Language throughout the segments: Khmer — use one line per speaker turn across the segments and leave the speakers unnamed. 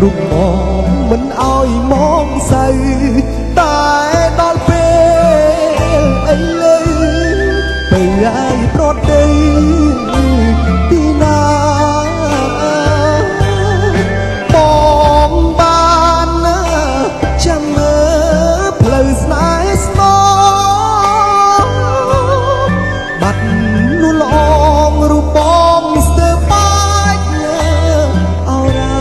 រូបមកមិនអោយមកសៅតែដល់ពេលអីលើពេលហើយប្រត់ទៅទីណាបងបានណាចាំមើលផ្លូវស្នេហ៍ស្នងបាត់នោះឡងរូបបងស្ទើរបាច់លើអរ៉ា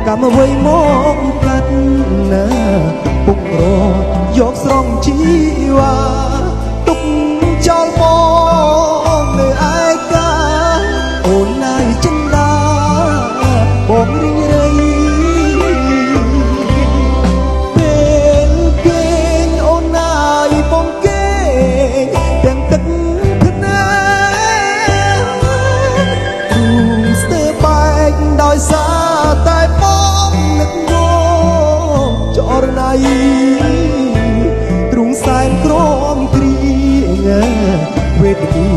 កម្មអ្វីមកកាត់ណាពុករយកស្រង់ជីវ៉ាទុកចោលបងនៅឯកាអូនណាយចិន្តាបងរីងរៃ ពេលគេងអូនណាយបងគេងទាំងទឹកភ្នែកទ្រូងស្ទើរបែកដោយសារតែបងនឹកងចរណៃទ្រូងសែនក្រមគ្រៀងវេទនា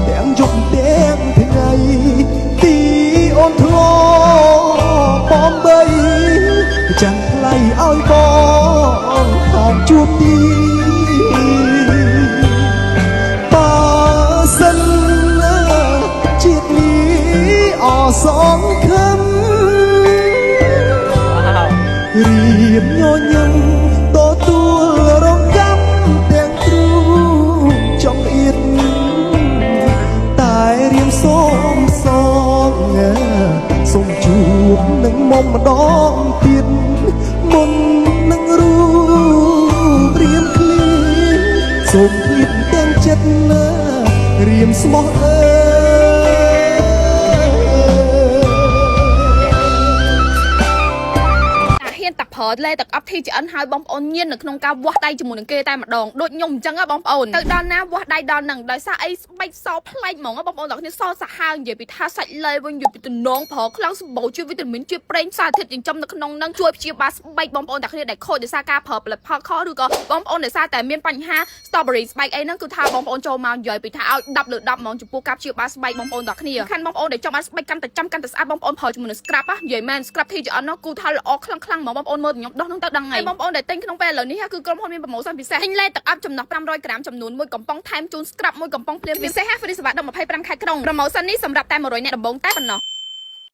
ទាំងយប់ទាំងថ្ងៃទីអូនធ្លាប់បំបី ចាំងថ្លៃឲ្យបងខានជួបទីបើសិនណាជាតិនេះអសងខំរៀបញញឹមទទួលរងកម្មទាំងទ្រូងចង់អៀត តែរៀមសូមសងសូមជួបនឹងមុំម្ដងទៀតមុននឹងរូបរៀមឃ្លៀងសូមឃ្លៀងទាំងចិត្តណារៀមស្មោះអើយ
តាហ៊ានតាប្រើលេទឹកអប់ TGN ហើយបងប្អូនញៀននៅក្នុងការវាស់ដៃជាមួយនឹងគេតែម្ដងដូចខ្ញុំអញ្ចឹងហ៎បងប្អូនទៅដល់ណាវាស់ដៃដល់ហ្នឹងដោយសារអីស្បែកសប្លែកហ្មងហ៎បងប្អូនទាំងគ្នាសសាហាវនិយាយពីថាសាច់លេវិញនិយាយពីតំណងប្រើខ្លាំងសម្បូរជាវីតាមីនជាប្រេងសារធាតុចិញ្ចឹមនៅក្នុងហ្នឹងជួយព្យាបាលស្បែកបងប្អូនទាំងគ្នាដែលខូចដោយសារការប្រើផលិតផលខុសឬក៏បងប្អូនដោយសារតែមានបញ្ហា strawberry ស្បែកអីហ្នឹងគឺថាបងប្អូនចូលមកនិយាយពីថាឲ្យ10លើ10ហ្មងចំពោះការព្យាបាលស្បែកបងប្អូនទាំងគ្នាខាន់បងប្អូនដែលចង់បានស្បែកកាន់តែចាំកាន់តែស្អាតបងប្អូនប្រើជាមួយនឹង scrub ណានិយាយមែន scrub TGN នោះគឺថាល្អខ្លាំងខ្លាំងហ្មងបងប្អូនមើលខ្ញុំដោះហ្នឹងទៅដឹងហើយបងប្អូនដែលទិញក្នុងពេលឥឡូវនេះគឺក្រុមហ៊ុនមាន promotion ពិសេសទិញលេទឹកអប់ចំណោះ500ក្រាមចំនួនមួយកំប៉ុងថែមជូន scrub មួយកំប៉ុងភ្លាមពិសេសហា free សេវាដល់25ខែក្រុង promotion នេះសម្រាប់តែ100នាក់ដំបូងតែប៉ុណ្ណោះ។